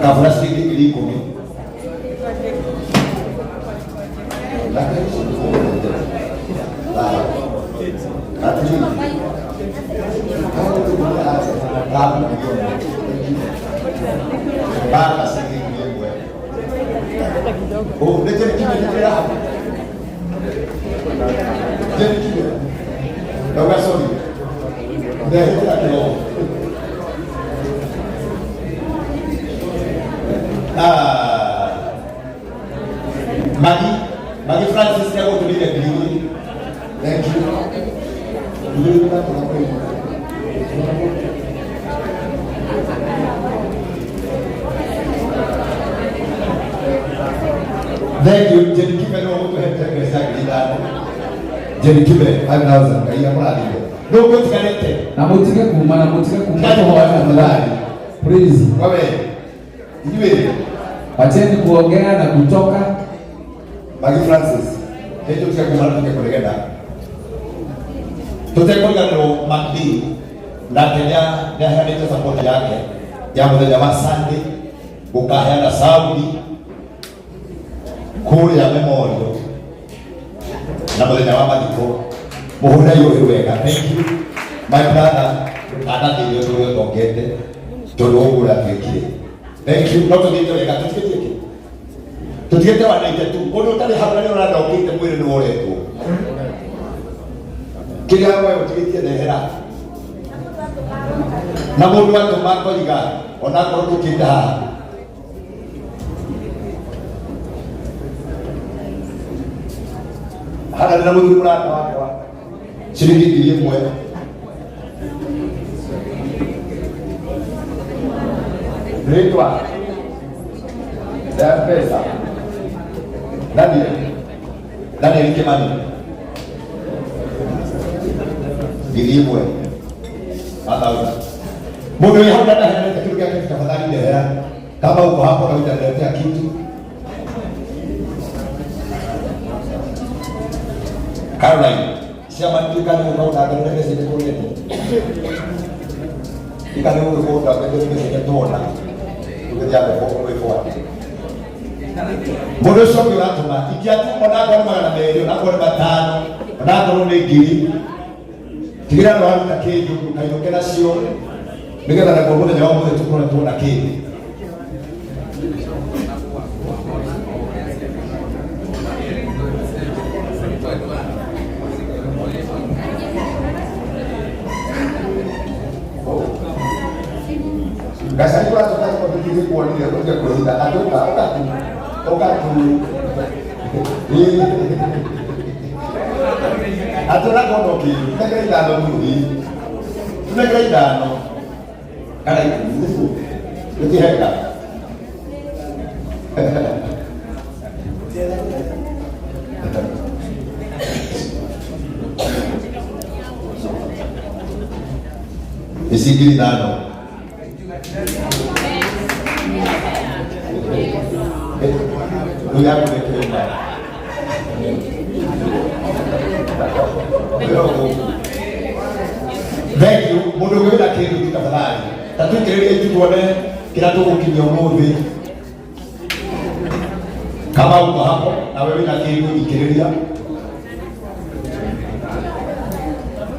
Kabura ciringi 10,000. Baba ciringi 1,000. Oh, leteni kimya, leteni hapo. Leteni kimya. Naomba sorry. Ndahitira kidogo. Ah. Magi, Magi Francis ya kutumia ngiri. Thank you. Ngiri na Thank you. Jenny Kibe no gũtũhete mbeca 5,000. Jenny Kibe 5000 Ngai amũrathime. Nũ ũngĩtiganĩte? Na mutige kuma, na mutige kuma. Tigai tuhoe kuma. Tafadhali, please. Wawe. Inyuĩ wacheni kuongea na kutoka. Magi Francis. Nĩ tũtige kuma na tũtige kũregena. Tũtekũriganĩrwo MacD nake nĩaheanĩte support yake ya mũthenya wa Sunday gũkaheana Saudi kũrĩa memorial na mũthenya wa mathiko mũhũrĩre yũĩ wega. Thank you, my brother. Ndũkanathĩnio ũndũ ũrĩa ũtongete tondũ ũguo ũrĩa twĩkire. Thank you. No tũthiĩte wega, tũtigĩtie kĩ tũtigĩte wanaite tu ũndũ ũtarĩ hau na nĩ ũranda ũkĩte mwĩrĩ nĩ woretwo kĩrĩa we ũtigĩtie ndehera na mũndũ atũma koiga onakorwo ndũkĩte haha. Hana ndĩna mũthuri mũrata wakwa ciringi 1,000. Rĩtwa rĩa mbeca Daniel, Daniel Kimani 1,000, 1,000. Mũndũ wĩ hau ndaheanĩte kĩndũ gĩake, tafadhali ndehera kama uko hapo na hujaniletea kitu. Caroline, ciama nituĩka nĩ gũka ũndangerere mbeca iria tuonete. Ika nĩ gũka ũndangerere mbeca iria tuona. Tũgĩthiĩ gwĩbwate. Mũndũ ũcio ũngĩ ũratũma, ikia tu onakorwo nĩ 200, onakorwo nĩ 500, onakorwo nĩ 1,000. Tigĩrĩra nĩ waruta kĩndũ, ndũkainũke nacio, nĩgetha naguo mũthenya wa ũmũthĩ tũkorwo tuona kĩndũ. Gacari ũracoka gĩkombe gĩkuonire ũtige kwĩhitha atũka ũkatu ũkatu atĩ ona kono kĩndũ tunengere 5 tũthiĩ tunengere 5 kana 10 nĩguo gũtiheka. Ici 5,000. Rĩu yaku nĩ kĩuma. Thank you. Mũndũ ũngĩ wĩna kĩndũ tu tafadhali. Ta tũikĩrĩrie tu tuone kĩrĩa tũgũkinyia ũmũthĩ. Kama uko hapo na wewe wĩna kĩndũ ikĩrĩria.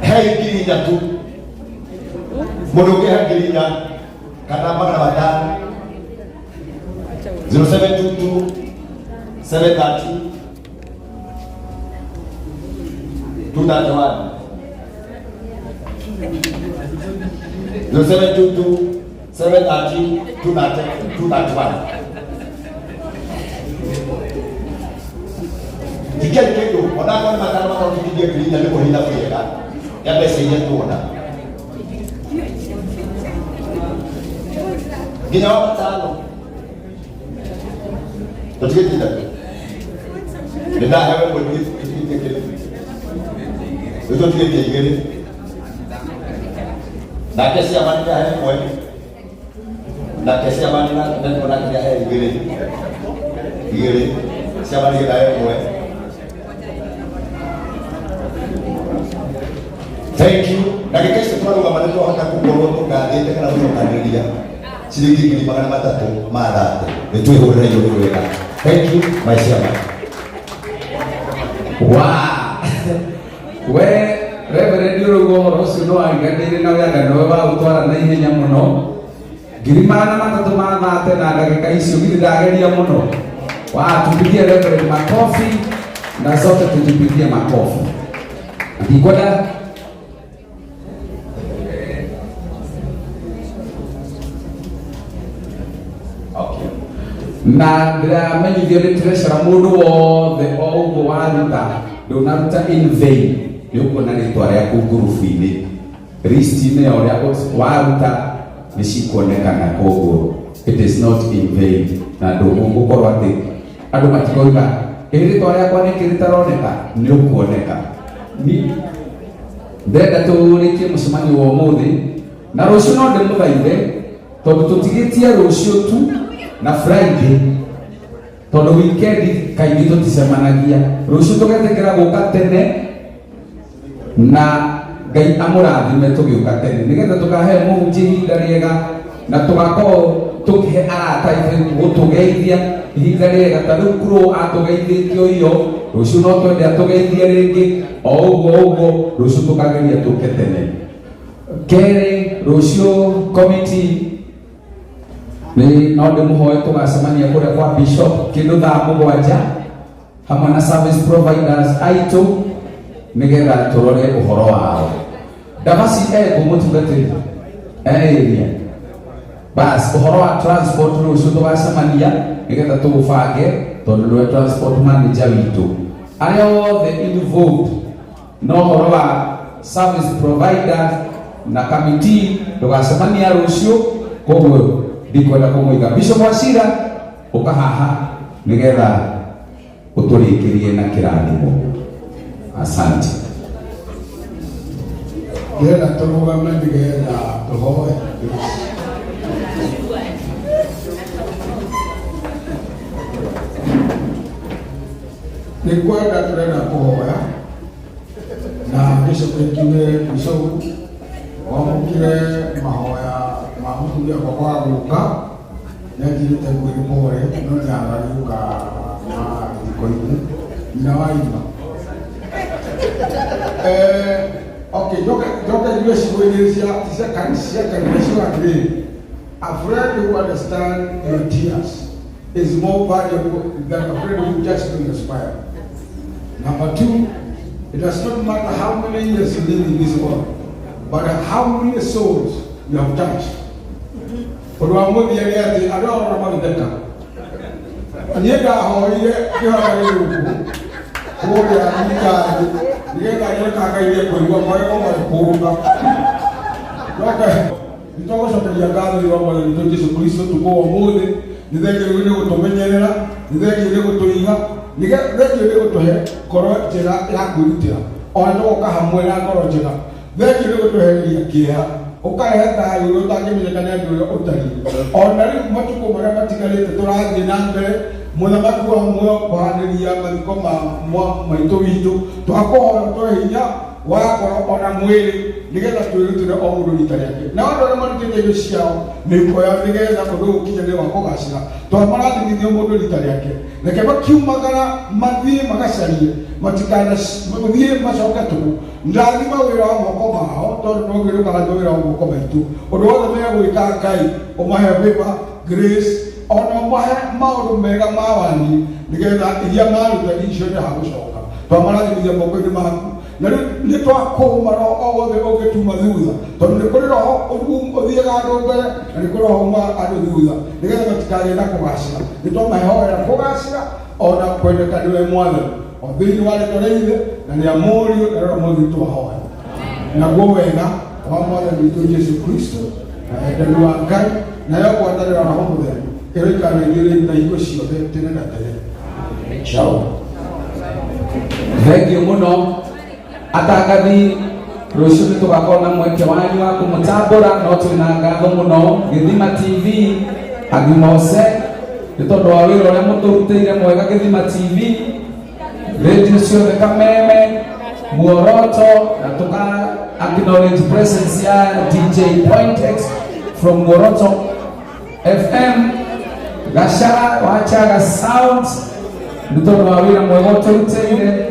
Hei 4,000 tu. Mũndũ ũngĩ he 4,000 kana 500. 0722 730 231. 0722 730 231. Ikia kĩndũ onakorwo nĩ 500 makorwo tũkinyie 4,000 nĩ kũhinda kĩega ya mbeca iria tuona nginya wa 500 tũtigĩtie 3 nĩ ndahewe ĩmwe tũtigĩtie kĩndũ rĩu tũtigĩtie 2 nake ciama nĩ ahe 1 nake ciama nĩ nake nake nĩ ahe 2 2 ciama nĩ ahe 1. Thank you. Ndagĩka icio twarũgama nĩ twahota gũkorwo tũgathĩte kana gũcokanĩrĩria ciringi 330,000. Nĩ twĩhũrĩre igũrũ wega. Thank you, my chairman. Wa we reverend, ũrauga ũhoro ũcio nĩ wariganĩire na wĩanga nĩwe waũtwara na ihenya mũno. 330,000 na ndagĩka icio, githĩ ndageria mũno? Wa tupigie reverend makofi na zote tujipigie makofi. Ndikwenda. Okay. Na ndĩramenyithio nĩ treasurer, mũndũ wothe o ũguo waruta, ndũnaruta in vain, nĩ ũkuona rĩtwa rĩaku ngurubu-inĩ, list-inĩ ya ũrĩa waruta nĩ cikuonekana. Koguo it is not in vain, na ndũgũkorwo atĩ andũ matikoiga ĩ rĩtwa rĩakwa nĩkĩ rĩtaroneka. Nĩ ũkuoneka. Ndĩrenda tũrĩkie mũcemanio wa ũmũthĩ na rũciũ no ndĩmũthaithe, tondũ tũtigĩtie rũciũ tu na Friday, tondũ weekend kaingĩ tũticemanagia. Rũciũ tũgetĩkĩra gũka tene, na Ngai amũrathime. Tũgĩũka tene nĩgetha tũkahe mũhunjia ihinda rĩega, na tũgakorwo tũkĩhe arata aitũ gũtũgeithia ihinda rĩega. Ta rĩu kũrũ atũgeithĩtio iyo, rũciũ no twende atũgeithie rĩngĩ o ũguo ũguo. Rũciũ tũkageria tũke tene. Kerĩ, rũciũ committee nĩ no ndĩmũhoe tũgacemania kũrĩa kwa bishop kĩndũ thaa 7, hamwe na service providers aitũ, nĩgetha tũrore ũhoro wao. Ndavaci ekũ mũtungatĩri area bas, ũhoro wa transport rũciũ tũgacemania nĩgetha tũũbange, tondũ nĩwe transport manager witũ. Arĩa othe involved no ũhoro wa service providers na committee, tũgacemania rũciũ. Koguo ndikwenda kũmũiga. Bishop Wachira, ũka haha nĩgetha ũtũrĩkĩrie na kĩrathimo. Asante. Ndĩrenda tũrũgame nĩgetha tũhoe. Nĩ kwenda tũrenda kũhoya na gĩcoke ngiuge bishop wamũkĩre mahoya ma mũtumia wakwa wa gũka. Nĩanjĩrĩte mwĩrĩ pore, no nĩagagĩũka na gĩthiko-inĩ nyina wa ima. Okay, njoke njoke njuge ciugo igĩrĩ cia kanitha cio atĩrĩrĩ: a friend who understands your tears is more valuable than a friend who just know your smile. Number two, it does not matter how many years you live in this world, but how many souls you have touched. Ũndũ wa mũthia nĩ atĩ andũ aya ona magĩtheka, niĩ ndahoire kĩhara gĩgũkũ kũrĩa thibitarĩ nĩgetha nyone kana Ngai nĩekũigua magego magĩkũrũka. Njoke nĩtwagũcokeria ngatho nĩ wa Mwathani witũ Jesu Kristo tukũ wa ũmũthĩ. Nĩ thengiũ nĩ gũtũmenyerera, nĩ thengiũ nĩ gũtũiga, nĩ thengiũ nĩ gũtũhe ngoro njega ya kwĩrutĩra, ona tũgoka hamwe na ngoro njega. Thengiũ nĩ gũtwehereria kĩeha, ũkarehe thayũ ũrĩa ũtangĩmenyeka nĩ andũ ũrĩa ũtariĩ. Ona rĩu matukũ marĩa matigarĩte tũrathiĩ na mbere, mũthamaki wa muoyo, kũhanĩria mathiko ma maitũ witũ, twakũhoya ũtũhe hinya wa ngoro ona mwĩrĩ, nĩgetha twĩrutĩre o mũndũ rita rĩake. Nao andũ arĩa marutĩte indo ciao, mĩhuko yao, nĩgetha ũndũ ũyũ ũkinyanĩre wa kũgacĩra, twamarathimithio mũndũ rita rĩake. Reke makiumagara mathiĩ magacarie, matikanathiĩ macoke tũhũ. Ndathima wĩra wa moko mao, tondũ no nginya ũkarathima wĩra wa moko maitũ. Ũndũ wothe megwĩka, Ngai ũmahe favor, grace, ona ũmahe maũndũ mega ma wani, nĩgetha iria maruta icio nĩ hagũcoka. Twamarathimithia moko-inĩ maku. Na rĩu nĩ twakũma roho o wothe ũngĩtuma thutha, tondũ nĩ kũrĩ roho ũthiaga andũ mbere na nĩ kũrĩ roho umaga andũ thutha, nĩgetha matikagĩe na kũgacĩra. Nĩ twamahoera kũgacĩra ona kwendeka nĩwe Mwathani, o thĩinĩ wa rĩtwa rĩa Ithe na rĩa Mũriũ na rĩa Mũthĩ twahoya. Naguo wega wa Mwathani witũ Jesu Kristo na wendani wa Ngai nayo ngwatanĩro ya Roho Mũtheru ĩroikara na ithuĩ rĩu na hingo ciothe tene na tene. Ciao. Thengiũ mũno, atangathi. Rũciũ nĩ tũgakorwo na mweke wanyu wa kũmũtambũra, no twĩna ngatho mũno Gĩthima TV Agimose nĩ tondũ wa wĩra ũrĩa mũtũrutĩire mwega. Gĩthima TV, rĩndiũ ciothe, Kameme. Muoroto, na tuka acknowledge presence ya DJ Pointex from Muoroto FM, Gashara wa Chaga Sound, nĩ tondũ wa wĩra mwega ũtũrutĩire.